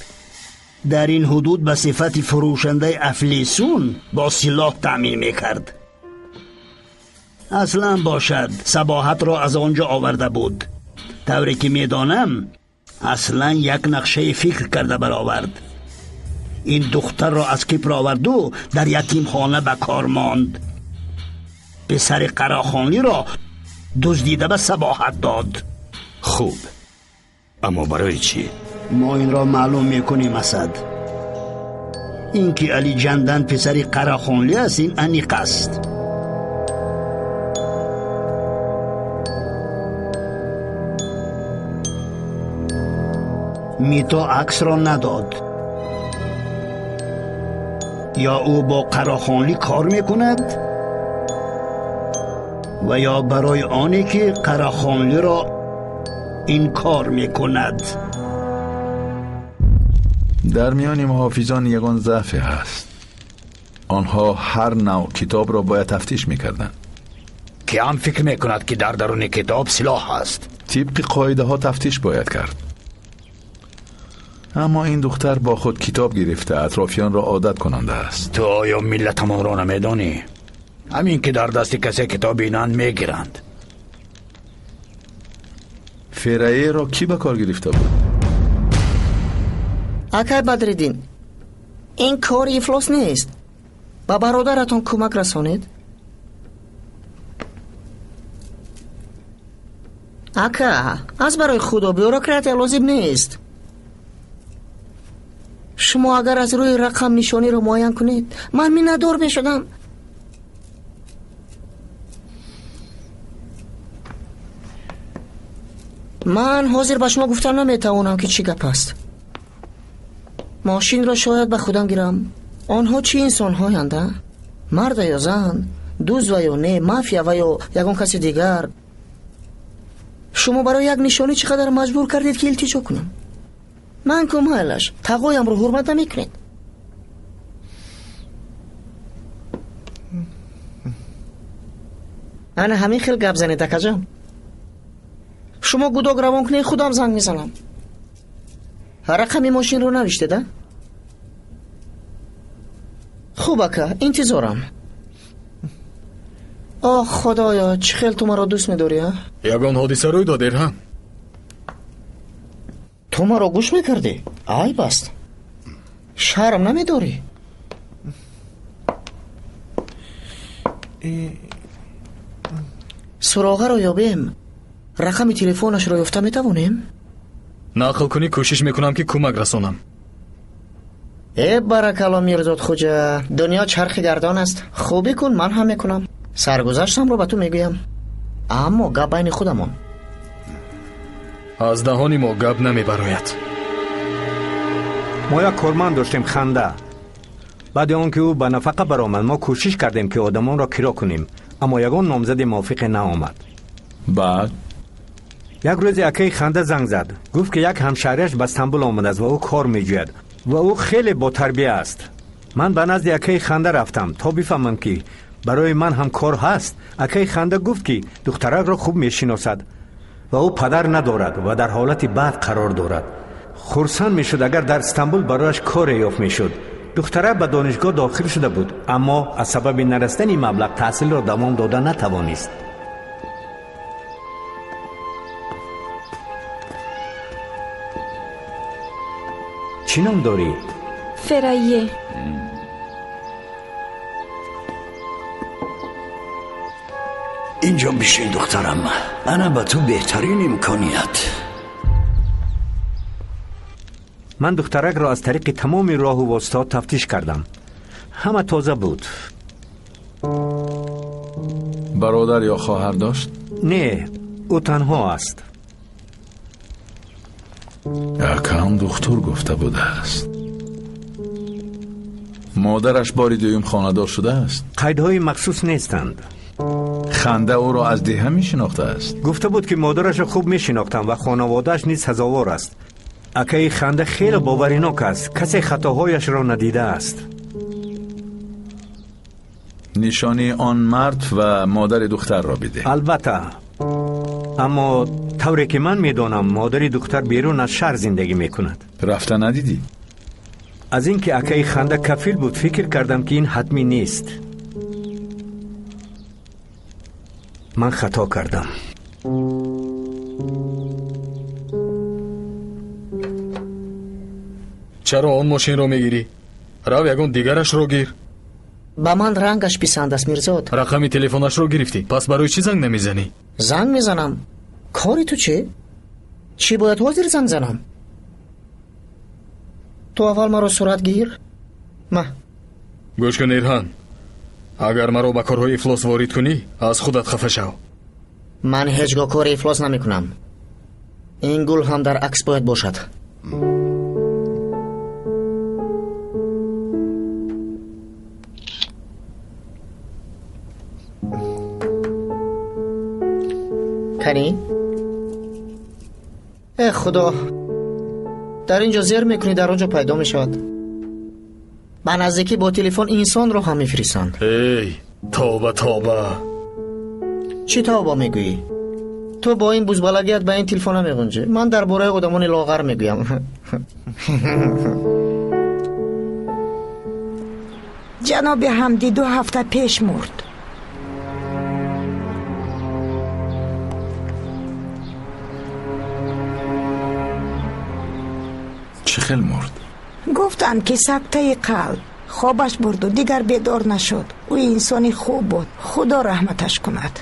Дар ин ҳудуд ба сифати фурӯшандаи афлесун бо силоҳ таъмин мекард. Аслан бошад, Сабоҳатро аз он ҷо оварда буд. Тавре ки медонам, аслан як нақшаи фикр карда баровард. Ин духтарро аз Кипр оварду дар ятимхона ба кор монд. Писари Қарахонлиро дуздида ба Сабоҳат дод. Хуб, аммо барои чӣ? Мо инро маълум мекунем, Асад. Ин ки Али Ҷандан писари Қарахонлӣ аст, ин аниқ аст. Мито аксро надод. Ё ӯ бо Қарахонлӣ кор мекунад ва ё барои оне ки Қарахонлиро инкор мекунад. Дар миёни муҳофизон ягон заъфе ҳаст. Онҳо ҳар навъ китобро бояд тафтиш мекарданд. Ки ҳам фикр мекунад, ки дар даруни китоб силоҳ ҳаст. Тибқи қоидаҳо тафтиш бояд кард. Аммо ин духтар бо худ китоб гирифта атрофиёнро одат кунандааст. Ту оё миллатамонро намедонӣ? Ҳамин ки дар дасти касе китоб бинанд, мегиранд. Фераеро кӣ ба кор гирифта буд? Акай Бадриддин, ин кори ифлос нест. Ба бародаратон кӯмак расонед. Ака, аз барои худо бюрократия лозим нест. Шумо агар аз рӯи рақам нишониро муайян кунед, ман миннатдор мешудам. Ман ҳозир ба шумо гуфта наметавонам, ки чӣ гап аст. Мошинро шояд ба худам гирам. Онҳо чӣ инсонҳоянд, а? Марда ё зан, дузд ва ё не, мафия ва ё ягон каси дигар. Шумо барои як нишонӣ чӣ қадар маҷбур кардед, ки илтиҷо кунам? Ман ку майлаш, тағоямро ҳурмат намекунед. Ана ҳамин хел гап занед, акаҷон. Шумо гудок равон кунед, худам занг мезанам. Рақами мошинро навиштед, а? Хуб, ака, интизорам. Оҳ, худоё, чӣ хел ту маро дӯст медорӣ, а? Ягон ҳодиса рӯй дод, Эрҳан? Ту маро гӯш мекардӣ? Айб аст. Шарм намедорӣ? Суроғаро ёбем, рақами телефонашро ёфта метавонем? Нақл кунӣ, кӯшиш мекунам, ки кӯмак расонам. Э, баракалло, Мирзод хуҷа, дунё чархи гардон аст. Хубӣ кун, ман ҳам мекунам. Саргузаштамро ба ту мегӯям, аммо гап байни худамон. Аз даҳони мо гап намебарояд. Мо як корманд доштем, Ханда. Баъди он ки ӯ ба нафақа баромад, мо кӯшиш кардем, ки одамонро киро кунем, аммо ягон номзади мувофиқе наомад. Баъд як рӯзе акаи Ханда занг зад. Гуфт, ки як ҳамшаҳрияш ба Стамбул омадааст ва ӯ кор меҷӯяд ва ӯ хеле ботарбия аст. Ман ба назди акаи Ханда рафтам, то бифаҳмам, ки барои ман ҳам кор ҳаст. Акаи Ханда гуфт, ки духтаракро хуб мешиносад ва ӯ падар надорад ва дар ҳолати бад қарор дорад. Хурсанд мешуд, агар дар Стамбул барояш коре ёфт мешуд. Духтарак ба донишгоҳ дохил шуда буд, аммо аз сабаби нарасидани маблағ таҳсилро давом дода натавонист. Чӣ ном дорӣ? Ферайе. Инҷо бишин, духтарам. Ана ба ту беҳтарин имконият. Ман духтаракро аз тариқи тамоми роҳу воситаҳо тафтиш кардам. Ҳама тоза буд. Бародар ё хоҳар дошт? Не, ӯ танҳо аст. Акам духтур гуфта будааст. Модараш бори дуюм хонадор шудааст? Қайдҳои махсус нестанд. Ханда ӯро аз деҳа мешинохтааст. Гуфта буд, ки модарашро хуб мешинохтам ва хонаводааш низ сазовор аст. Акаи Ханда хеле боваринок аст, касе хатоҳояшро надидааст. Нишони он мард ва модари духтарро биде. Албатта, аммо тавре ки ман медонам, модари духтар берун аз шаҳр зиндагӣ мекунад. Рафта надидӣ? Аз ин ки акаи Ханда кафил буд, фикр кардам, ки ин ҳатмӣ нест. Ман хато кардам. Чаро он мошинро мегирӣ? Рав, ягон дигарашро гир. Ба ман рангаш писанд аст, Мирзод. Рақами телефонашро гирифтӣ, пас барои чӣ занг намезанӣ? Занг мезанам. Кори ту чӣ? Чӣ бояд ҳозир занг занам? Ту аввал маро сурат гир. Ма. Гӯш кун, Ирҳан, агар маро ба корҳои ифлос ворид кунӣ, аз худат хафа шав. Ман ҳеҷ гоҳ кори ифлос намекунам. Ин гул ҳам дар акс бояд бошад. Канӣ? Э худо, дар ин ҷо зер мекунӣ, дар он ҷо пайдо мешавад. Ба наздикӣ бо телефон инсонро ҳам мефиристанд. Эй, тавба, тавба! Чӣ тавба мегӯӣ? Ту бо ин бузбалагият ба ин телефон намеғунҷӣ. Ман дар бораи одамони лоғар мегӯям. Ҷаноби Ҳамдӣ 2 ҳафта пеш мурд. Чӣ хел мурд? Гуфтанд, ки сактаи қалб хобаш бурду дигар бедор нашуд. Ӯ инсони хуб буд, худо раҳматаш кунад.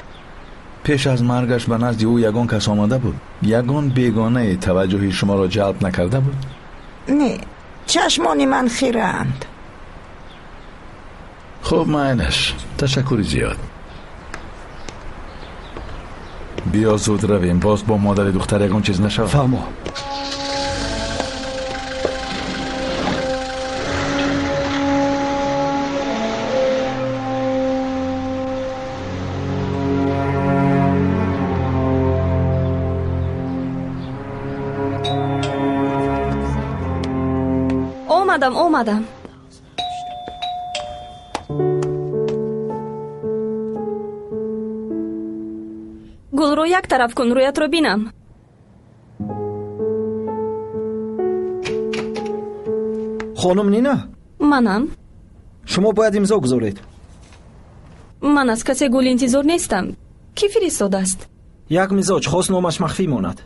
Пеш аз маргаш ба назди ӯ ягон кас омада буд? Ягон бегонае таваҷҷӯҳи шуморо ҷалб накарда буд? Не, чашмони ман хираанд. Хуб, майлаш, ташаккури зиёд. Биё зуд равем, боз бо модари духтар ягон чиз нашавад. Фаҳмо. Омадам, омадам. Гулро як тараф кун, рӯятро бинам. Хонум Нина? Манам. Шумо бояд имзо гузоред. Ман аз касе гул интизор нестам. Кӣ фиристодааст? Як мизоҷ хост номаш махфӣ монад.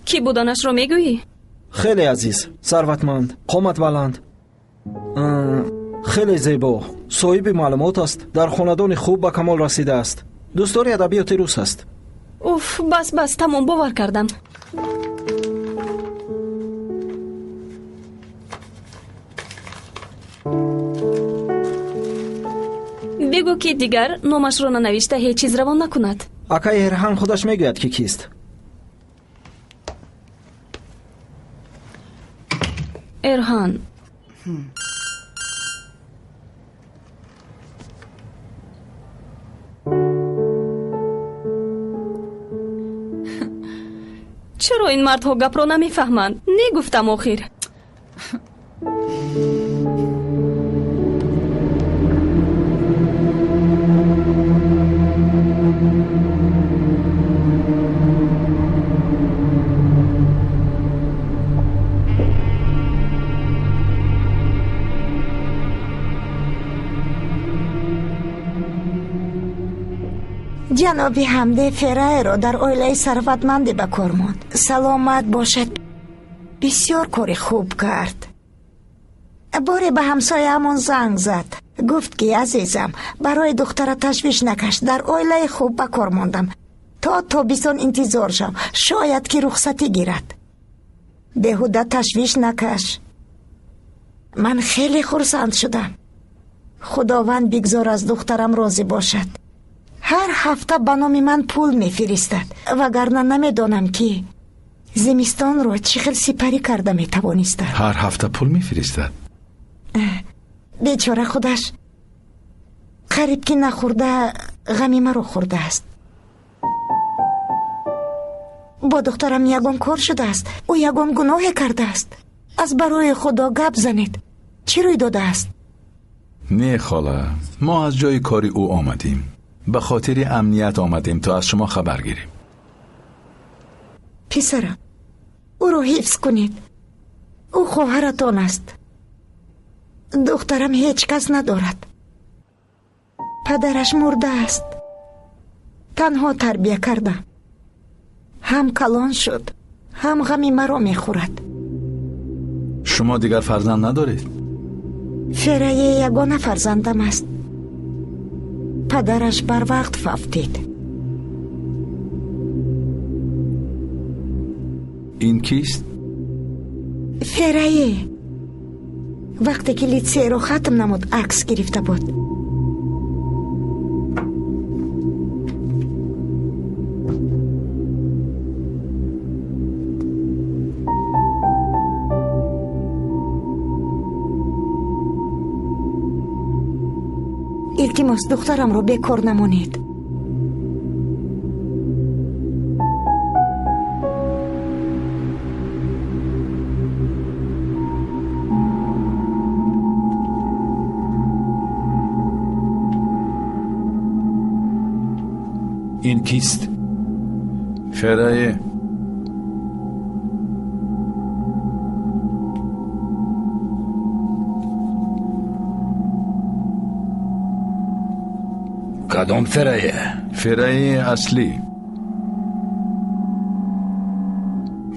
Кӣ буданашро мегӯӣ? Хеле азиз, сарватманд, қомат баланд, хеле зебо, соҳиби маълумот аст, дар хонадони хуб ба камол расидааст, дӯстдори адабиёти рус аст. Уф, бас, бас, тамом, бовар кардам. Бигӯ, ки дигар номашро нанавишта ҳеҷ чиз равон накунад. Акаи Эрҳан худаш мегӯяд, ки кист. Эрҳан. Чаро ин мардҳо гапро намефаҳманд? Не гуфтам охир. Ҷаноби Ҳамде Феррайро дар оилаи сарватманде ба кор монд. Саломат бошад, бисёр кори хуб кард. Боре ба ҳамсояамон занг зад. Гуфт, ки азизам, барои духтара ташвиш накаш, дар оилаи хуб ба кор мондам. То тобистон интизор шав, шояд ки рухсатӣ гирад. Беҳуда ташвиш накаш. Ман хеле хурсанд шудам. Худованд бигзор аз духтарам розӣ бошад. Ҳар ҳафта ба номи ман пул мефиристад, вагарна намедонам, ки зимистонро чӣ хел сипарӣ карда метавонистад. Ҳар ҳафта пул мефиристад? Бечора худаш Қариб ки нахӯрда ғами маро хӯрдааст. Бо духтарам ягон кор шудааст? Ӯ ягон гуноҳе кардааст? Аз барои Худо гап занед. Чӣ рӯй додааст? Не хола, мо аз ҷои кори ӯ омадем. Ба хотири амният омадем то аз шумо хабар гирем. Писарам, ӯро ҳифз кунед. Ӯ хоҳаратон аст. Духтарам ҳеҷ кас надорад. Падараш мурдааст. Танҳо тарбия кардам. Ҳам калон шуд, ҳам ғами маро мехӯрад. Шумо дигар фарзанд надоред? Ферае ягона фарзандам аст. Падараш барвақт фавтид. Ин кист? Ферае. Вақте ки литсейро хатм намуд, акс гирифта буд. Илтимос, духтарамро бекор намонед. Ин кист? Ферае. Кадом Ферае? Фераи аслӣ.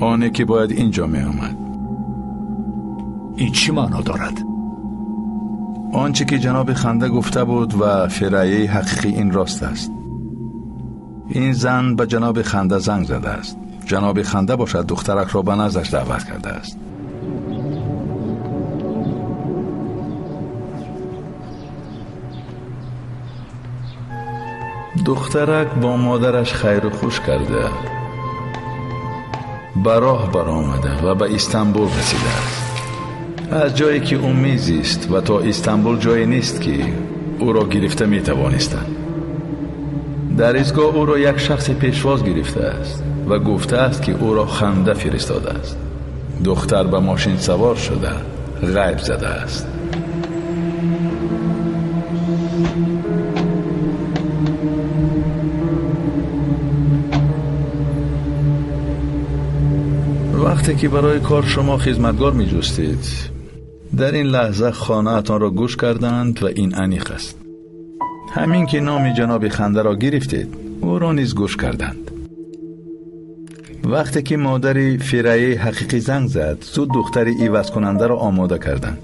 Оне ки бояд инҷо меомад. Ин чӣ маъно дорад? Он чӣ ки ҷаноби Ханда гуфта буд ва Фераи ҳақиқӣ ин рост аст. Ин зан ба ҷаноби Ханда занг задааст. Ҷаноби Ханда бошад духтаракро ба наздаш даъват кардааст. Духтарак бо модараш хайру хуш карда, ба роҳ баромада ва ба Истанбул расидааст. Аз ҷое ки ӯ мезист ва то Истанбул ҷое нест ки ӯро гирифта метавонистанд. Дар истгоҳ ӯро як шахсе пешвоз гирифтааст ва гуфтааст ки ӯро Ханда фиристодааст. Духтар ба мошин савор шуда ғайб задааст. Вақте ки барои кор шумо хизматгор меҷустед, дар ин лаҳза хонаатонро гӯш карданд ва ин аниқ аст. Ҳамин ки номи ҷаноби Хандаро гирифтед, ӯро низ гӯш карданд. Вақте ки модари Фераи ҳақиқӣ занг зад, зуд духтари ивазкунандаро омода карданд.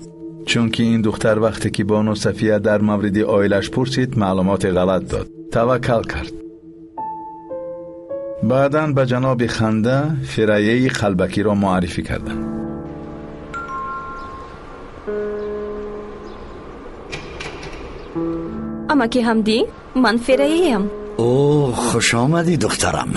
Чунки ин духтар вақте ки бону Сафия дар мавриди оилаш пурсид, маълумоти ғалат дод. Таваккал кард. Баъдан ба ҷаноби Ханда Фераи қалбакиро муаррифӣ карданд. Амаки Ҳамдӣ, ман Фераеям. О, хуш омадӣ, духтарам.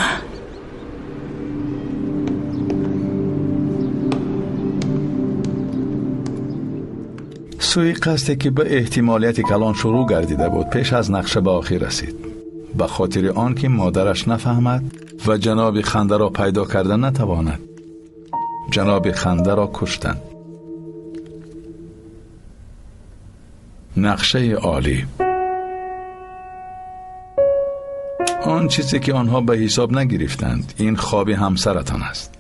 Сӯи қасде ки ба эҳтимолияти калон шурӯъ гардида буд, пеш аз нақша ба охир расид. Ба хотири он ки модараш нафаҳмад ва ҷаноби Хандаро пайдо карда натавонад, ҷаноби Хандаро куштанд. Нақшаи олӣ. Он чизе ки онҳо ба ҳисоб нагирифтанд, ин хоби ҳамсаратон аст.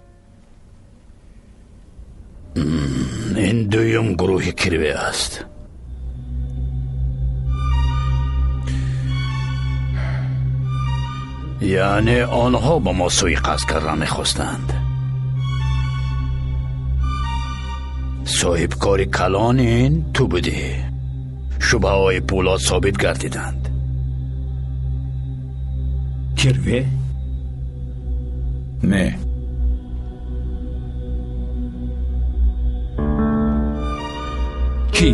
Ин дуюм гурӯҳи кирве аст. Яъне онҳо ба мо суиқасд кардан мехостанд. Соҳибкори калон ин ту будӣ. Шубҳаҳои Пулод собит гардиданд. Кирве? Не. Кӣ?